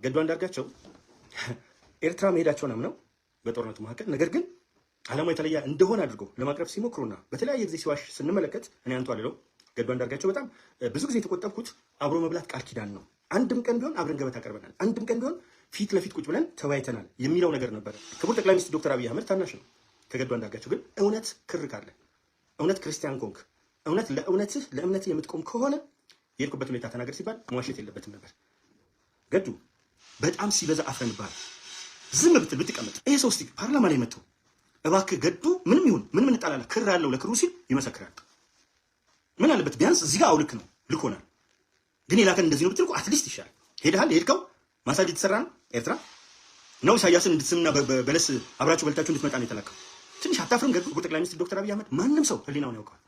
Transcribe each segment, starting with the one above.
ገዱ አንዳርጋቸው ኤርትራ መሄዳቸውን አምነው በጦርነቱ መካከል፣ ነገር ግን ዓላማው የተለየ እንደሆነ አድርጎ ለማቅረብ ሲሞክሩና በተለያየ ጊዜ ሲዋሽ ስንመለከት፣ እኔ አንቱ አልለው። ገዱ አንዳርጋቸው በጣም ብዙ ጊዜ የተቆጠብኩት አብሮ መብላት ቃል ኪዳን ነው። አንድም ቀን ቢሆን አብረን ገበታ ቀርበናል። አንድም ቀን ቢሆን ፊት ለፊት ቁጭ ብለን ተወያይተናል የሚለው ነገር ነበረ። ክቡር ጠቅላይ ሚኒስትር ዶክተር አብይ አህመድ ታናሽ ነው ከገዱ አንዳርጋቸው። ግን እውነት ክር ካለ፣ እውነት ክርስቲያን ከሆንክ፣ እውነት ለእውነትህ ለእምነትህ የምትቆም ከሆነ የሄድኩበት ሁኔታ ተናገር ሲባል መዋሸት የለበትም ነበር። ገዱ በጣም ሲበዛ አፍረንብሃል። ዝም ብትል ብትቀመጥ፣ ይሄ ሰው እስቲ ፓርላማ ላይ መጥቶ እባክህ ገዱ ምንም ይሁን ምንም እንጣላለን፣ ክር አለው ለክሩ ሲል ይመሰክራል። ምን አለበት ቢያንስ እዚህ ጋር አውልክ ነው ልኮናል። ግን የላከን እንደዚህ ነው ብትል at least ይሻላል። ሄደሃል፣ የሄድከው ማሳጅ የተሰራ ነው ኤርትራ ነው። ኢሳያስን እንድትስምና በለስ አብራችሁ በልታችሁ እንድትመጣ ነው የተላከው። ትንሽ አታፍርም ገዱ? ጠቅላይ ሚኒስትር ዶክተር አብይ አህመድ ማንም ሰው ህሊናውን ያውቀዋል።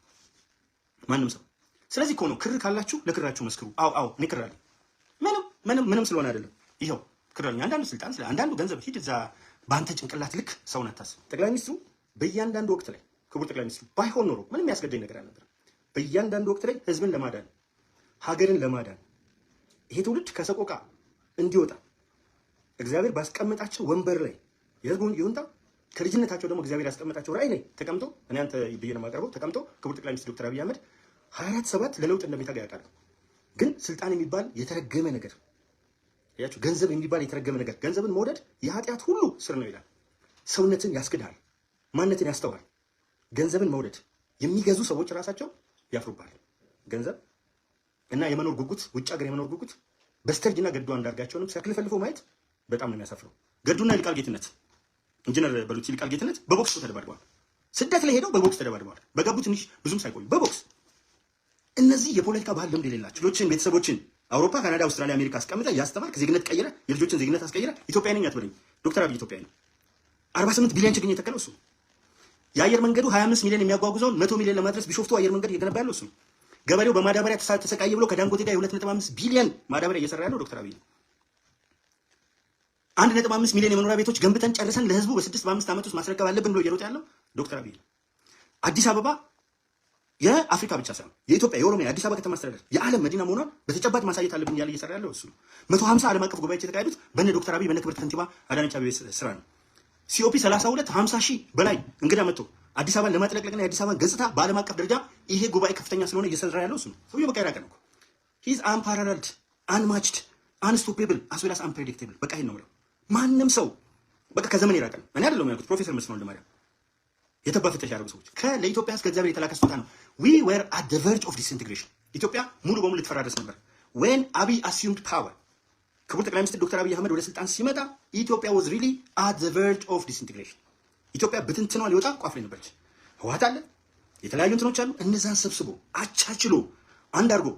ማንም ሰው። ስለዚህ እኮ ነው ክር ካላችሁ ለክራችሁ መስክሩ። አዎ አዎ፣ እኔ ክር አለኝ። ምንም ምንም ምንም ስለሆነ አይደለም። ይኸው ክር አለኝ። አንዳንዱ ስልጣን ስለ አንዳንዱ ገንዘብ፣ ሂድ እዛ በአንተ ጭንቅላት ልክ ሰውን አታስብ። ጠቅላይ ሚኒስትሩ በእያንዳንዱ ወቅት ላይ፣ ክቡር ጠቅላይ ሚኒስትሩ ባይሆን ኖሮ ምንም ያስገደኝ ነገር አልነበረም። በእያንዳንዱ ወቅት ላይ ህዝብን ለማዳን፣ ሀገርን ለማዳን፣ ይሄ ትውልድ ከሰቆቃ እንዲወጣ እግዚአብሔር ባስቀመጣቸው ወንበር ላይ የህዝቡን ይሁንታ፣ ከልጅነታቸው ደግሞ እግዚአብሔር ያስቀመጣቸው ራእይ ላይ ተቀምጦ፣ እኔ አንተ ብዬ ነው የማቀርበው፣ ተቀምጦ ክቡር ጠቅላይ ሚኒስትር ዶክተር አብይ አህመድ 24/7 ለለውጥ እንደሚታጋ ያውቃሉ። ግን ስልጣን የሚባል የተረገመ ነገር ያችሁ፣ ገንዘብ የሚባል የተረገመ ነገር፣ ገንዘብን መውደድ የኃጢአት ሁሉ ስር ነው ይላል። ሰውነትን ያስክዳል፣ ማንነትን ያስተዋል። ገንዘብን መውደድ የሚገዙ ሰዎች ራሳቸው ያፍሩባል። ገንዘብ እና የመኖር ጉጉት፣ ውጭ ሀገር የመኖር ጉጉት በስተርጅና ገዱ አንዳርጋቸውንም ሲያክለፈልፈው ማየት በጣም ነው የሚያሳፍረው። ገዱና ይልቃል ጌትነት፣ ኢንጂነር በሉት፣ ይልቃል ጌትነት በቦክስ ተደባድበዋል። ስደት ላይ ሄደው በቦክስ ተደባድበዋል። በገቡ ትንሽ ብዙም ሳይቆዩ በቦክስ። እነዚህ የፖለቲካ ባህል ልምድ የሌላቸው ልጆችን፣ ቤተሰቦችን አውሮፓ፣ ካናዳ፣ አውስትራሊያ፣ አሜሪካ አስቀምጠህ ያስተማርክ፣ ዜግነት ቀይረ፣ የልጆችን ዜግነት አስቀይረ ኢትዮጵያ ነኝ አትበለኝ። ዶክተር አብይ ኢትዮጵያዊ ነው። 48 ቢሊዮን ችግኝ የተከለው እሱ ነው። የአየር መንገዱ 25 ሚሊዮን የሚያጓጉዘውን 100 ሚሊዮን ለማድረስ ቢሾፍቱ አየር መንገድ እየገነባ ያለው እሱ ነው። ገበሬው በማዳበሪያ ተሰቃየ ብሎ ከዳንጎቴ ጋር የ2.5 ቢሊዮን ማዳበሪያ እየሰራ ያለው ዶክተር አብይ ነው። 1.5 ሚሊዮን የመኖሪያ ቤቶች ገንብተን ጨርሰን ለህዝቡ በ6 በ5 ዓመት ውስጥ ማስረከብ አለብን ብሎ እየሮጠ ያለው ዶክተር አብይ ነው። አዲስ አበባ የአፍሪካ ብቻ ሳይሆን የኢትዮጵያ፣ የኦሮሚያ፣ የአዲስ አበባ ከተማ አስተዳደር የዓለም መዲና መሆኗን በተጨባጭ ማሳየት አለብን እያለ እየሰራ ያለው እሱ ነው። 150 ዓለም አቀፍ ጉባኤዎች የተካሄዱት በነ ዶክተር አብይ፣ በነ ክብርት ከንቲባ አዳነች አቤቤ ስራ ነው። COP 32 50 ሺህ በላይ እንግዳ መጥቶ አዲስ አበባን ለማጥለቅለቅና የአዲስ አበባን ገጽታ በዓለም አቀፍ ደረጃ ይሄ ጉባኤ ከፍተኛ ስለሆነ እየሰራ ያለው እሱ ነው። ሰውየው በቃ የራቀ ነው። He's unparalleled, unmatched, unstoppable as well as unpredictable። በቃ ይሄን ነው የምለው። ማንም ሰው በቃ ከዘመን የራቀ ነው። እኔ አይደለሁም ያልኩት፣ ፕሮፌሰር መስፍን ወልደማርያም የተባ ፍተሻ ያደረጉ ሰዎች ለኢትዮጵያ ሕዝብ ከእግዚአብሔር የተላከ ስጦታ ነው። We were at the verge of disintegration። ኢትዮጵያ ሙሉ በሙሉ ልትፈራረስ ነበር። When አብይ assumed power፣ ክቡር ጠቅላይ ሚኒስትር ዶክተር አብይ አህመድ ወደ ስልጣን ሲመጣ ኢትዮጵያ was really at the verge of disintegration። ኢትዮጵያ ብትንትኗ ሊወጣ ቋፍ ላይ ነበረች። ህወሓት አለ፣ የተለያዩ እንትኖች አሉ። እነዛን ሰብስቦ አቻችሎ አንድ አድርጎ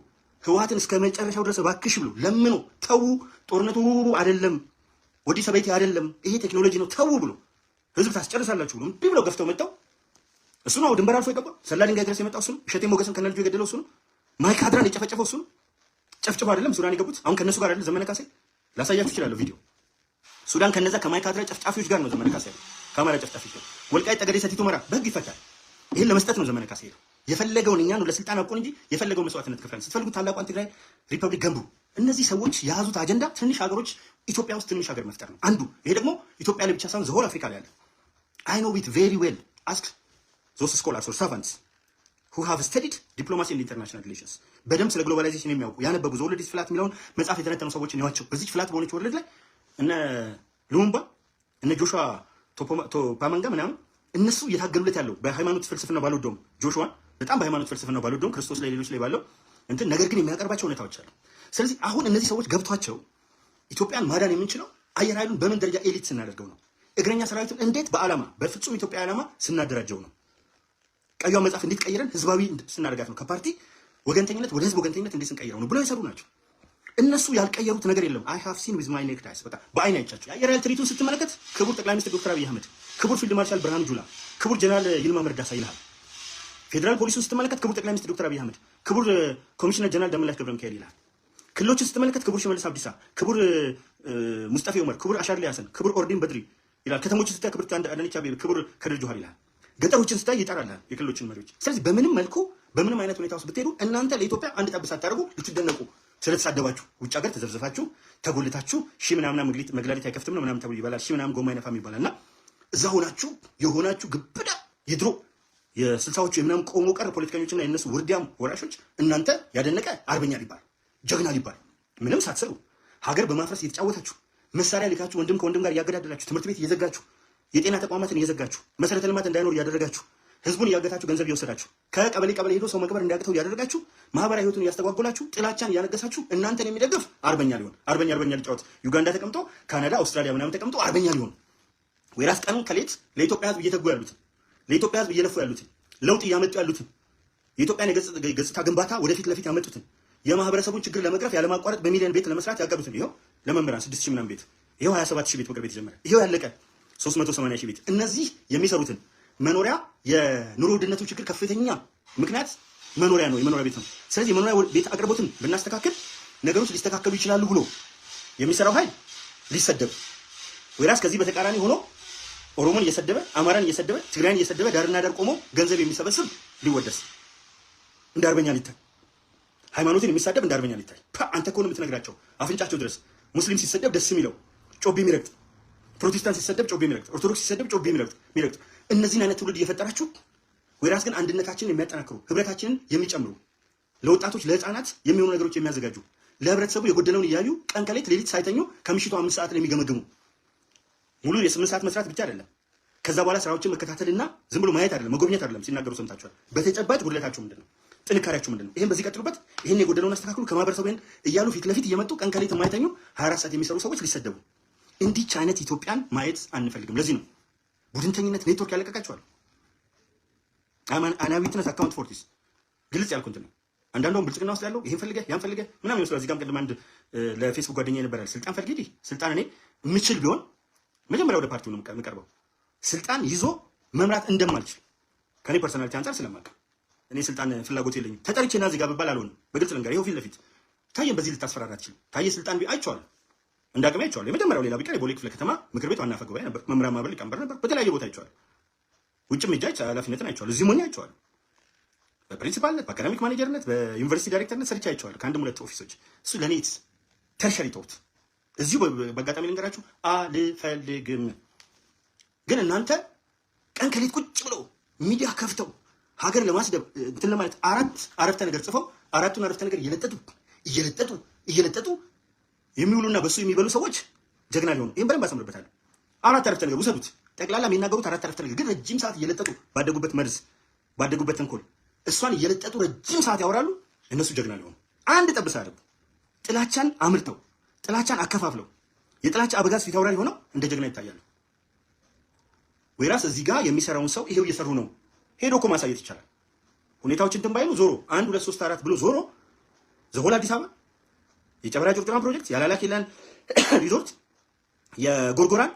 ህወሓትን እስከ መጨረሻው ድረስ እባክሽ ብሎ ለምኖ፣ ተዉ፣ ጦርነቱ አይደለም፣ ወዲህ ሰበይቲ አይደለም፣ ይሄ ቴክኖሎጂ ነው፣ ተዉ ብሎ፣ ህዝብ ታስጨርሳላችሁ ብሎ እምቢ ብለው ገፍተው መጣው። እሱ ነው ድንበር አልፎ የገባው። ሰላ ድንጋይ ድረስ የመጣው እሱ ነው። እሸቴ ሞገስን ከነልጁ የገደለው እሱ ነው። ማይካድራን የጨፈጨፈው እሱ ነው። ጨፍጭፎ አይደለም ሱዳን የገቡት። አሁን ከነሱ ጋር አይደለም ዘመነ ካሴ? ላሳያችሁ እችላለሁ ቪዲዮ። ሱዳን ከነዛ ከማይካድራ ጨፍጫፊዎች ጋር ነው ዘመነ ካሴ ያለው፣ ከአማራ ጨፍጫፊዎች ጋር። ወልቃይት ጠገዴ፣ ሰቲት ሁመራ በህግ ይፈታል። ይህን ለመስጠት ነው ዘመነ ካሴ ሄደው። የፈለገውን እኛን ለስልጣን አብቆን እንጂ የፈለገውን መስዋዕትነት ከፍለን፣ ስትፈልጉ ታላቋን ትግራይ ሪፐብሊክ ገንቡ። እነዚህ ሰዎች የያዙት አጀንዳ ትንሽ ሀገሮች፣ ኢትዮጵያ ውስጥ ትንሽ ሀገር መፍጠር ነው አንዱ። ይሄ ደግሞ ኢትዮጵያ ላይ ብቻ ሳይሆን the whole አፍሪካ ላይ ያለ። I know it very well. Ask those scholars or savants who have studied diplomacy and international relations፣ በደንብ ስለ globalization የሚያውቁ፣ ያነበቡ፣ The World Is Flat የሚለውን መጽሐፍ የተነተኑ ሰዎችን እዩዋቸው። በዚች flat በሆነች world ላይ እነ ሉሙምባ፣ እነ ጆሹዋ ቶፓመንጋ ምናምን እነሱ እየታገሉለት ያለው፣ በሃይማኖት ፍልስፍና ባልወደውም፣ ጆሹዋን በጣም በሃይማኖት ፍልስፍና ባልወደውም፣ ክርስቶስ ላይ ሌሎች ላይ ባለው እንትን፣ ነገር ግን የሚያቀርባቸው እውነታዎች አሉ። ስለዚህ አሁን እነዚህ ሰዎች ገብቷቸው ኢትዮጵያን ማዳን የምንችለው አየር ኃይሉን በምን ደረጃ elite ስናደርገው ነው? እግረኛ ሰራዊቱን እንዴት በዓላማ፣ በፍጹም ኢትዮጵያ ዓላማ ስናደራጀው ነው? ቀዩን መጽሐፍ እንዴት ቀይረን ህዝባዊ ስናደርጋት ነው? ከፓርቲ ወገንተኝነት ወደ ህዝብ ወገንተኝነት እንዴት ስንቀይረው ነው ብለው የሰሩ ናቸው። እነሱ ያልቀየሩት ነገር የለም። I have seen with my naked eyes፣ በቃ በአይን አይቻቸው። የአየር ኃይል ትርኢቱን ስትመለከት ክቡር ጠቅላይ ሚኒስትር ዶክተር አብይ አህመድ፣ ክቡር ፊልድ ማርሻል ብርሃኑ ጁላ፣ ክቡር ጀነራል ይልማ መርዳሳ ይልሃል። ፌዴራል ፖሊሱን ስትመለከት ክቡር ጠቅላይ ሚኒስትር ዶክተር አብይ አህመድ፣ ክቡር ኮሚሽነር ጀነራል ደመላሽ ገብረ ሚካኤል ይልሃል። ክልሎችን ስትመለከት ክቡር ሽመልስ አብዲሳ፣ ክቡር ሙስጠፌ ዑመር፣ ክቡር አሻድሊ ሀሰን፣ ክቡር ኦርዲን በድሪ ይላል። ከተሞችን ስታይ ክብርት አዳነች አቤቤ፣ ክቡር ከድር ጁሃር ይላል። ገጠሮችን ስታይ ይጠራልሃል የክልሎችን መሪዎች። ስለዚህ በምንም መልኩ በምንም አይነት ሁኔታ ውስጥ ብትሄዱ እናንተ ለኢትዮጵያ አንድ ጠብ ሳታደርጉ ልትደነቁ ስለተሳደባችሁ ውጭ ሀገር ተዘብዘፋችሁ ተጎልታችሁ ሺህ ምናምና መግላሊት አይከፍትም ነው ምናምን ተብሎ ይባላል። ሺህ ምናምን ጎማ አይነፋም ይባላል። እና እዛ ሆናችሁ የሆናችሁ ግብዳ የድሮ የ60ዎቹ የምናምን ቆሞ ቀር ፖለቲከኞችና የነሱ ውርዲያም ወራሾች እናንተ ያደነቀ አርበኛ ሊባል፣ ጀግና ሊባል፣ ምንም ሳትሰሩ ሀገር በማፍረስ እየተጫወታችሁ፣ መሳሪያ ልካችሁ ወንድም ከወንድም ጋር እያገዳደላችሁ፣ ትምህርት ቤት እየዘጋችሁ፣ የጤና ተቋማትን እየዘጋችሁ፣ መሰረተ ልማት እንዳይኖር እያደረጋችሁ፣ ህዝቡን እያገታችሁ ገንዘብ እየወሰዳችሁ፣ ከቀበሌ ቀበሌ ሄዶ ሰው መቅበር እንዲያቅተው እያደረጋችሁ፣ ማህበራዊ ህይወቱን እያስተጓጎላችሁ፣ ጥላቻን እያነገሳችሁ እናንተን የሚደግፍ አርበኛ ሊሆን፣ አርበኛ አርበኛ ሊጫወት ዩጋንዳ ተቀምጦ፣ ካናዳ፣ አውስትራሊያ ምናምን ተቀምጦ አርበኛ ሊሆን፣ ወይራስ ቀኑን ከሌት ለኢትዮጵያ ህዝብ እየተጉ ያሉትን፣ ለኢትዮጵያ ህዝብ እየለፉ ያሉትን፣ ለውጥ እያመጡ ያሉትን፣ የኢትዮጵያን የገጽታ ግንባታ ወደፊት ለፊት ያመጡትን፣ የማህበረሰቡን ችግር ለመቅረፍ ያለማቋረጥ በሚሊዮን ቤት ለመስራት ያቀዱትን፣ ይኸው ለመምህራን 6,000 ምናምን ቤት፣ ይኸው 27,000 ቤት በቅርብ የተጀመረ፣ ይኸው ያለቀ 380 ሺህ ቤት፣ እነዚህ የሚሰሩትን መኖሪያ፣ የኑሮ ውድነቱ ችግር ከፍተኛ ምክንያት መኖሪያ ነው፣ የመኖሪያ ቤት ነው። ስለዚህ የመኖሪያ ቤት አቅርቦትን ብናስተካክል ነገሮች ሊስተካከሉ ይችላሉ ብሎ የሚሰራው ኃይል ሊሰደብ፣ ወይራስ ከዚህ በተቃራኒ ሆኖ ኦሮሞን እየሰደበ፣ አማራን እየሰደበ፣ ትግራይን እየሰደበ ዳርና ዳር ቆሞ ገንዘብ የሚሰበስብ ሊወደስ፣ እንደ አርበኛ ሊታይ፣ ሃይማኖትን የሚሳደብ እንደ አርበኛ ሊታይ። አንተ እኮ ነው የምትነግራቸው አፍንጫቸው ድረስ። ሙስሊም ሲሰደብ ደስ የሚለው ጮቤ የሚረግጥ፣ ፕሮቴስታንት ሲሰደብ ጮቤ የሚረግጥ፣ ኦርቶዶክስ ሲሰደብ ጮቤ የሚረግጥ፣ እነዚህን አይነት ትውልድ እየፈጠራችሁ፣ ወይራስ ግን አንድነታችንን የሚያጠናክሩ፣ ህብረታችንን የሚጨምሩ፣ ለወጣቶች ለህፃናት የሚሆኑ ነገሮች የሚያዘጋጁ፣ ለህብረተሰቡ የጎደለውን እያዩ ቀን ከሌት ሌሊት ሳይተኙ ከምሽቱ 5 ሰዓት ላይ የሚገመግሙ፣ ሙሉ የ8 ሰዓት መስራት ብቻ አይደለም። ከዛ በኋላ ስራዎችን መከታተልና ዝም ብሎ ማየት አይደለም፣ መጎብኘት አይደለም። ሲናገሩ ሰምታችኋል። በተጨባጭ ጉድለታችሁ ምንድን ነው? ጥንካሬያችሁ ምንድን ነው? ይህን በዚህ ቀጥሉበት፣ ይህን የጎደለውን አስተካክሉ፣ ከማህበረሰቡ ይህን እያሉ ፊት ለፊት እየመጡ ቀን ከሌት የማይተኙ 24 ሰዓት የሚሰሩ ሰዎች ሊሰደቡ፣ እንዲች አይነት ኢትዮጵያን ማየት አንፈልግም። ለዚህ ነው ቡድንተኝነት ኔትወርክ ያለቀቃቸዋል። An eyewitness account for this። ግልጽ ያልኩ እንትን ነው። አንዳንዷን ብልጽግና ውስጥ ያለው ይሄን ፈልገህ ያን ፈልገህ ምናምን ይመስላል። እዚህ ጋርም ቅድም አንድ ለፌስቡክ ጓደኛ ይነበራል። ስልጣን ፈልጌ ስልጣን እኔ የምችል ቢሆን መጀመሪያ ወደ ፓርቲው ነው የምቀርበው። ስልጣን ይዞ መምራት እንደማልችል ከኔ personality አንጻር ስለማውቅ እኔ ስልጣን ፍላጎት የለኝም። ተጠርቼና እዚህ ጋር ብባል አልሆንም። በግልጽ ልንገር፣ ይኸው ፊት ለፊት ታየን በዚህ ልታስፈራራ አትችልም። ታየ ስልጣን አይቼዋለሁ፣ እንደ አቅሜ አይቼዋለሁ። የመጀመሪያው ሌላ ቢቀር የቦሌ ክፍለ ከተማ ምክር ቤት ዋና አፈ ጉባኤ ነበር፣ መምህራን ማህበር ሊቀመንበር ነበር። በተለያየ ቦታ አይቼዋለሁ። ውጭም ሄጄ ኃላፊነትን አይቼዋለሁ። እዚህም ሆኜ አይቼዋለሁ። በ principal ነት፣ በ academic manager ነት፣ በዩኒቨርሲቲ ዳይሬክተርነት ሰርቼ አይቼዋለሁ። ከአንድም ሁለት office ኦች። እሱ ለእኔ it's tertiary thought። እዚሁ በአጋጣሚ ልንገራችሁ፣ አልፈልግም። ግን እናንተ ቀን ከሌት ቁጭ ብለው ሚዲያ ከፍተው ሀገር ለማስደብ እንትን ለማለት አራት አረፍተ ነገር ጽፈው አራቱን አረፍተ ነገር እየለጠጡ እየለጠጡ እየለጠጡ የሚውሉና በሱ የሚበሉ ሰዎች ጀግና ሊሆኑ፣ ይህን በደንብ አሰምርበታለሁ። አራት አረፍተ ነገር ውሰዱት። ጠቅላላ የሚናገሩት አራት አረፍተ ነገር ግን ረጅም ሰዓት እየለጠጡ፣ ባደጉበት መርዝ፣ ባደጉበት ተንኮል እሷን እየለጠጡ ረጅም ሰዓት ያወራሉ። እነሱ ጀግና ሊሆኑ አንድ ጠብ ሳያደርጉ፣ ጥላቻን አምርተው፣ ጥላቻን አከፋፍለው፣ የጥላቻ አበጋዝ ፊት አውራሪ ሆነው እንደ ጀግና ይታያሉ። ወይራስ እዚህ ጋር የሚሰራውን ሰው ይሄው እየሰሩ ነው። ሄዶ እኮ ማሳየት ይቻላል። ሁኔታዎች እንትን ባይሉ ዞሮ አንድ ሁለት ሶስት አራት ብሎ ዞሮ the whole አዲስ አበባ፣ የጨበራ ጩርጩራን ፕሮጀክት፣ የአላላ ኬላን ሪዞርት፣ የጎርጎራን፣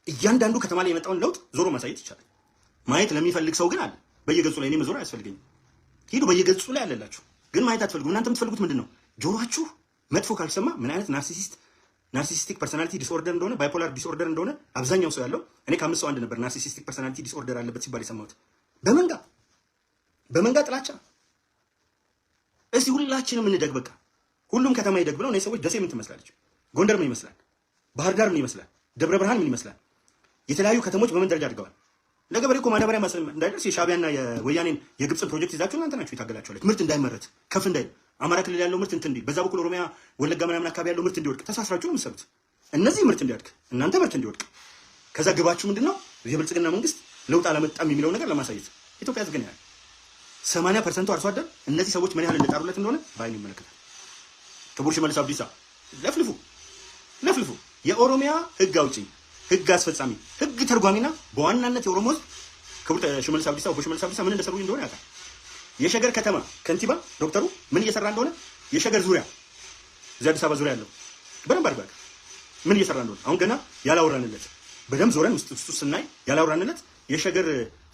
እያንዳንዱ ከተማ ላይ የመጣውን ለውጥ ዞሮ ማሳየት ይቻላል። ማየት ለሚፈልግ ሰው ግን አለ በየገጹ ላይ። እኔ መዞር አያስፈልገኝም። ሂዱ፣ በየገጹ ላይ አለላችሁ። ግን ማየት አትፈልጉም። እናንተ የምትፈልጉት ምንድን ነው? ጆሮአችሁ መጥፎ ካልሰማ፣ ምን አይነት narcissistic personality disorder እንደሆነ፣ bipolar disorder እንደሆነ አብዛኛው ሰው ያለው፣ እኔ ከአምስት ሰው አንድ ነበር narcissistic personality disorder አለበት ሲባል የሰማሁት። በመንጋ በመንጋ ጥላቻ። እስቲ ሁላችንም እንደግ፣ በቃ ሁሉም ከተማ ይደግ ብለው እነዚህ ሰዎች ደሴ ምን ትመስላለች? ጎንደር ምን ይመስላል? ባህር ዳር ምን ይመስላል? ደብረ ብርሃን ምን ይመስላል? የተለያዩ ከተሞች በምን ደረጃ አድገዋል? ለገበሬ እኮ ማዳበሪያ እንዳይደርስ የሻዕቢያና የወያኔን የግብፅን ፕሮጀክት ይዛችሁ እናንተ ናችሁ የታገላችኋለት። ምርት እንዳይመረት፣ ከፍ እንዳይል፣ አማራ ክልል ያለው ምርት እንትን እንዲል፣ በዛ በኩል ኦሮሚያ ወለጋ ምናምን አካባቢ ያለው ምርት እንዲወድቅ ተሳስራችሁ ነው የምትሰሩት። እነዚህ ምርት እንዲያድግ፣ እናንተ ምርት እንዲወድቅ፣ ከዛ ግባችሁ ምንድን ነው? የብልጽግና መንግስት ለውጥ አላመጣም የሚለው ነገር ለማሳየት። ኢትዮጵያ ሕዝብ ግን ያህል 80% ኡ አርሶ አደር እነዚህ ሰዎች ምን ያህል እንደጣሩለት እንደሆነ በአይኑ ይመለከታል። ክቡር ሽመልስ አብዲሳ ለፍልፉ ለፍልፉ። የኦሮሚያ ህግ አውጪ፣ ህግ አስፈጻሚ፣ ህግ ተርጓሚና በዋናነት የኦሮሞ ህዝብ ክቡር ሽመልስ አብዲሳ፣ ኦቦ ሽመልስ አብዲሳ ምን እንደሰሩ እንደሆነ ያውቃል። የሸገር ከተማ ከንቲባ ዶክተሩ ምን እየሰራ እንደሆነ፣ የሸገር ዙሪያ እዚህ አዲስ አበባ ዙሪያ ያለው በደንብ አድርጎ ያውቃል ምን እየሰራ እንደሆነ። አሁን ገና ያላወራንለት፣ በደንብ ዞረን ውስጥ ውስጡ ስናይ ያላወራንለት የሸገር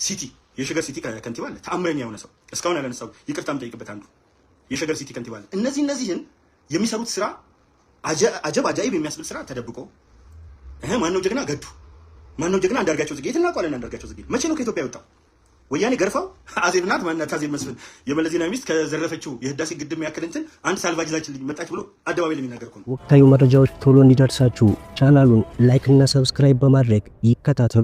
city ከንቲባ አለ። ተአምረኛ የሆነ ሰው፣ እስካሁን ያላነሳው ይቅርታ የምጠይቅበት አንዱ የሸገር city ከንቲባ አለ። እነዚህን የሚሰሩት ስራ አጀብ አጃኢብ የሚያስብል ስራ ተደብቆ እህ ማነው ጀግና ገዱ፣ ማነው ጀግና አንዳርጋቸው ጽጌ? የት እናውቀዋለን? አንዳርጋቸው ጽጌ መቼ ነው ከኢትዮጵያ የወጣው? ወያኔ ገርፋው አዜብ ናት፣ ማናት፣ አዜብ መስፍን የመለስ ዜናዊ ሚስት ከዘረፈችው የህዳሴ ግድብ ያክል እንትን አንድ ሳልቫጅ ይዛችን መጣች ብሎ አደባባይ ለሚናገር እኮ ነው። ወቅታዊ መረጃዎች ቶሎ እንዲደርሳችሁ ቻናሉን like እና subscribe በማድረግ ይከታተሉ።